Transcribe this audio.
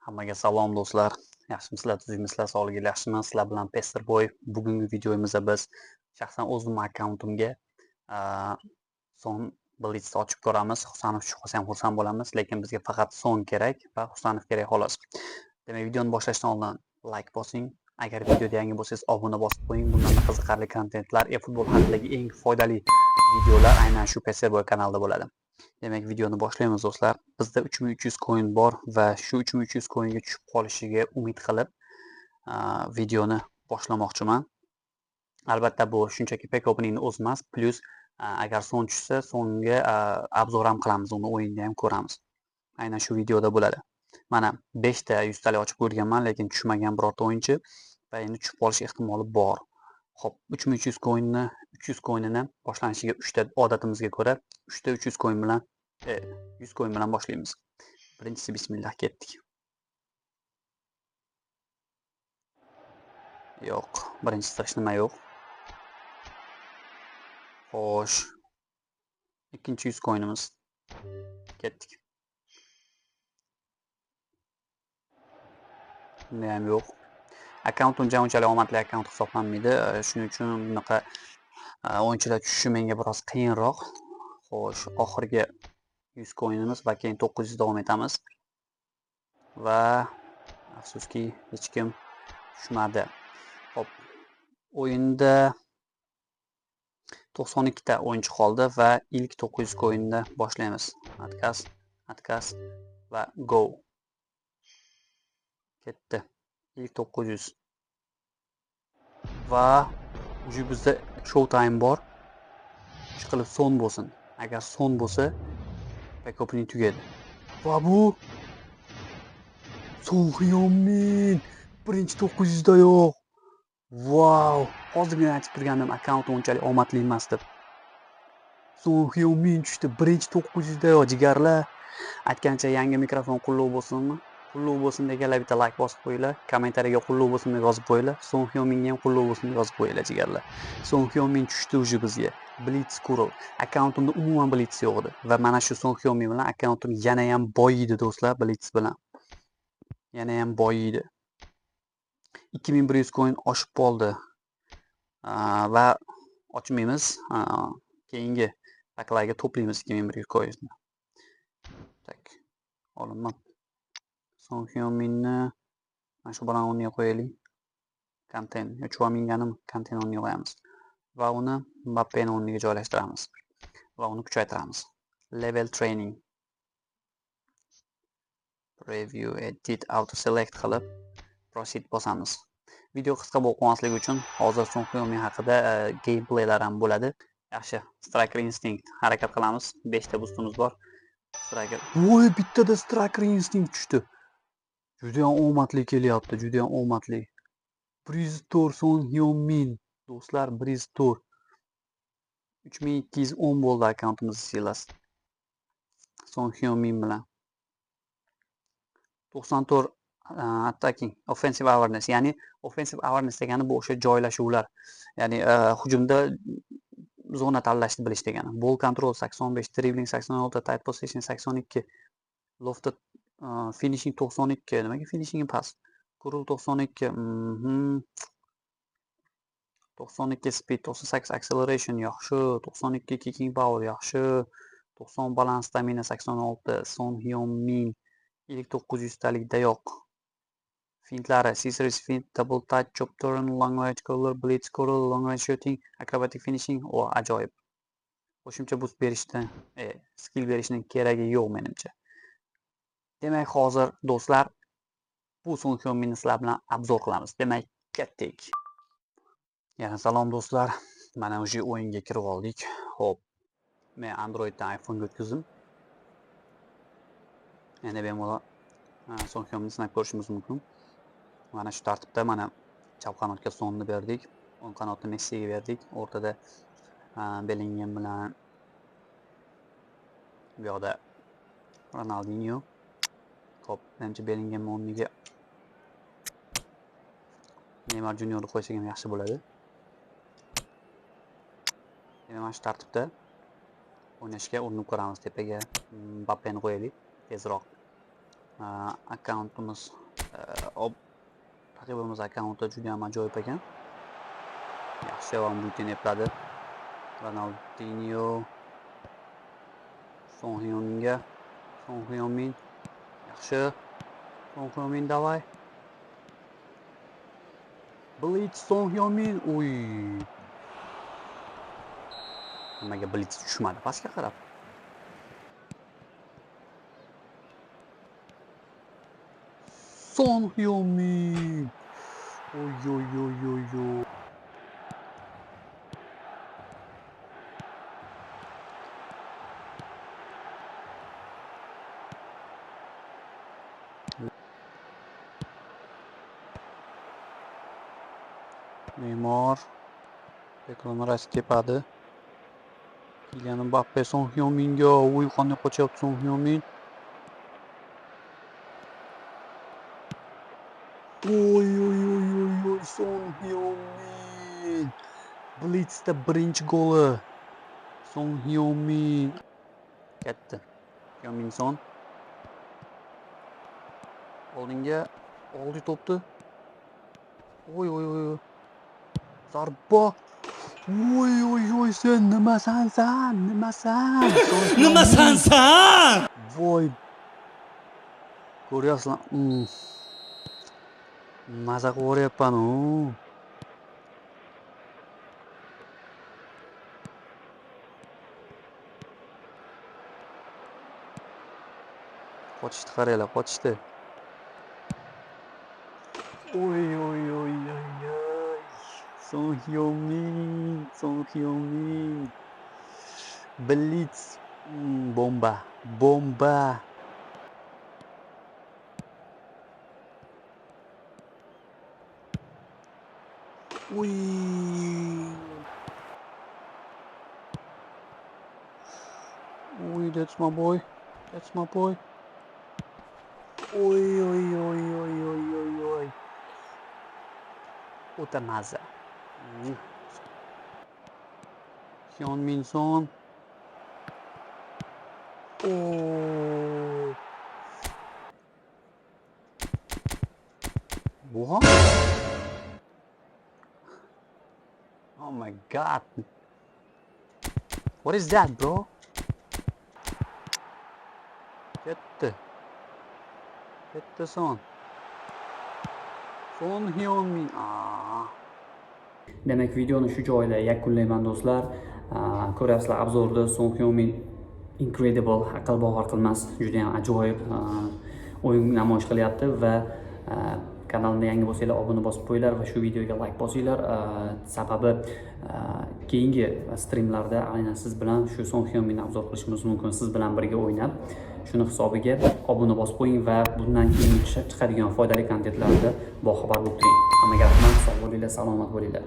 Hammaga salom do'stlar. Yaxshimisizlar, tuzukmisizlar, sog'liginglar yaxshimi? Sizlar bilan Pesterboy. Bugungi videomizda biz shaxsan o'zim akkauntimga Son Blitz'ni ochib ko'ramiz. Husanov tushib ham xursand bo'lamiz, lekin bizga faqat Son kerak va Husanov kerak xolos. Demak, videoni boshlashdan oldin like bosing. Agar videoda yangi bo'lsangiz, obuna bosib qo'ying. Bundan qiziqarli kontentlar, e-futbol haqidagi eng foydali videolar aynan shu Pesterboy kanalida bo'ladi. Demak, videoni boshlaymiz do'stlar. Bizda 3300 coin bor va shu 3300 coinga tushib qolishiga umid qilib videoni boshlamoqchiman. Albatta bu shunchaki pack openingni o'zi emas, plus agar Son tushsa, Songa обзор ham qilamiz, uni o'yinda ham ko'ramiz. Aynan shu videoda bo'ladi. Mana 5 ta 100 talik ochib ko'rganman, lekin tushmagan birorta o'yinchi va endi tushib qolish ehtimoli bor. Xo'p, 3300 coinni, 300 coinini boshlanishiga 3 ta odatimizga ko'ra 3 ta 300 coin bilan 100 coin bilan boshlaymiz. Birinchisi bismillah ketdik. Yo'q, birinchisida hech nima yo'q. Xo'sh. Ikkinchi 100 coinimiz. Ketdik. Bunda ham yo'q. Akkauntim unchalik omadli akkaunt hisoblanmaydi. Shuning uchun bunaqa o'yinchilar tushishi menga biroz qiyinroq. Xo'sh, oxirgi 100 coinimiz va keyin 900 davom etamiz. Va afsuski hech kim tushmadi. Xo'p, o'yinda 92 ta o'yinchi qoldi va ilk 900 coinni boshlaymiz. Atkas, atkas va go. Ketdi. Ilk 900. Va уже bizda show time bor. Chiqilib Son bo'lsin. Agar Son bo'lsa, pack opening tugaydi. Va bu Son Heung-min birinchi 900 da yo'q. Wow! Hozirgina aytib turgandim, akkaunt unchalik omadli emas deb. Son Heung-min tushdi birinchi 900 da yo'q, jigarlar. Aytgancha yangi mikrofon qulluq bo'lsinmi? Qulluq bo'lsin deganlar bitta like bosib qo'yinglar, kommentariyaga qulluq bo'lsin deb yozib qo'yinglar. Son Heung-minga ham qulluq bo'lsin deb yozib qo'yinglar, jigarlar. Son Heung-min tushdi уже bizga. Blitz Kurl. Akkauntimda umuman Blitz yo'q edi va mana shu Son Heung-min bilan akkauntim yana ham boyiydi do'stlar, Blitz bilan. Yana ham boyiydi. 2100 coin oshib qoldi. Va ochmaymiz. Keyingi paklarga to'playmiz 2100 coinni. Tak. Olinma. Son Heung-minni mana shu bilan o'rniga qo'yaylik. Konten, yo Chouameni'ni konten o'rniga qo'yamiz. Va uni Mbappeni o'rniga joylashtiramiz. Va uni kuchaytiramiz. Level training. Preview, edit, auto select qilib proceed bosamiz. Video qisqa bo'lib qolmasligi uchun hozir Son Heung-min haqida gameplaylar ham bo'ladi. Yaxshi, Striker Instinct harakat qilamiz. 5 ta boostimiz bor. Striker. Voy, bittada Striker Instinct tushdi. Juda ham omadli kelyapti, juda ham omadli. 104 Son Heung-min. Do'stlar, 104. 3210 bo'ldi akkauntimiz silas. Son Heung-min bilan. 94 attacking, offensive awareness, ya'ni offensive awareness degani bu o'sha joylashuvlar, ya'ni hujumda zona tanlashni bilish degani. Ball control 85, dribbling 86, tight possession 82, lofted finishing 92, nimaga finishingi past? Curl 92, 92 speed, 98 acceleration yaxshi, 92 kicking power yaxshi, 90 balance stamina 86, Son Heung-min ilk 900 talikdayoq. Fintlari, scissors fint, double touch, chop turn, long range curler, blitz curl, long range shooting, acrobatic finishing. O, ajoyib. Qo'shimcha boost berishdan, skill berishning keragi yo'q menimcha. Demak, hozir do'stlar bu Son Heung-minni sizlar bilan obzor qilamiz. Demak, ketdik. Yana salom do'stlar. Mana o'sha o'yinga kirib oldik. Xo'p. Men Androiddan iPhone'ga o'tkazdim. Endi bemalol Son Heung-minni sinab ko'rishimiz mumkin. Mana shu tartibda mana chap qanotga Sonni berdik, o'ng qanotni Messiga berdik, o'rtada Bellingham bilan bu yoqda Ronaldinho. Xo'p, menimcha Bellingham o'rniga Neymar Juniorni qo'ysak ham yaxshi bo'ladi. Demak, mana shu tartibda o'ynashga urinib ko'ramiz. Tepaga Mbappeni qo'yaylik tezroq. Akkauntimiz, raqibimiz akkaunti juda ham ajoyib ekan. Yaxshi Van Buiten epladi. Ronaldinho Son Heung-minga. Son Heung-min. Yaxshi. Son Heung-min, давай. Blitz Son Heung-min. Uy. Nimaga Blitz tushmadi pastga qarab? Son Heung-min. Oy oy oy oy oy. Neymar. Declan Rice tepadi. Kylian Mbappe Son Heung-minga. Uy, qanday qochyapti Son Heung-min. Oy oy oy oy oy, Son Heung-min. Blitzda birinchi goli. Son Heung-min. Ketdi. Heung-min Son. Oldinga oldi to'pni. Oy oy oy. Zarba. Oy oy oy, sen nimasan sen? Nimasan? Nimasan sen? Voy. Ko'ryapsizlar. Maza qilib yuboryapman-u. Qochishdi, qaranglar, qochishdi. Oy oy oy oy oy. Son Heung-min, Son Heung-min. Blitz. Bomba, bomba. Uy. Uy, that's my boy. That's my boy. Oy oy oy oy oy oy oy. O'ta maza. Heung-min Son. Oh. What? Oh my god. What is that, bro? Ketdi. Ketdi Son. Son Heung-min. Demak, videoni shu joyda yakunlayman do'stlar. Ko'ryapsizlar, obzorda Son Heung-min incredible, aql bovar qilmas, juda ham ajoyib o'yin namoyish qilyapti va kanalimda yangi bo'lsanglar obuna bosib qo'yinglar va shu videoga like bosinglar. Sababi keyingi streamlarda aynan siz bilan shu Son Heung-minni obzor qilishimiz mumkin, siz bilan birga o'ynab. Shuni hisobiga obuna bosib qo'ying va bundan keyin chiqadigan foydali kontentlarda boxabar bo'lib turing. Hammaga rahmat, sog' bo'linglar, salomat bo'linglar.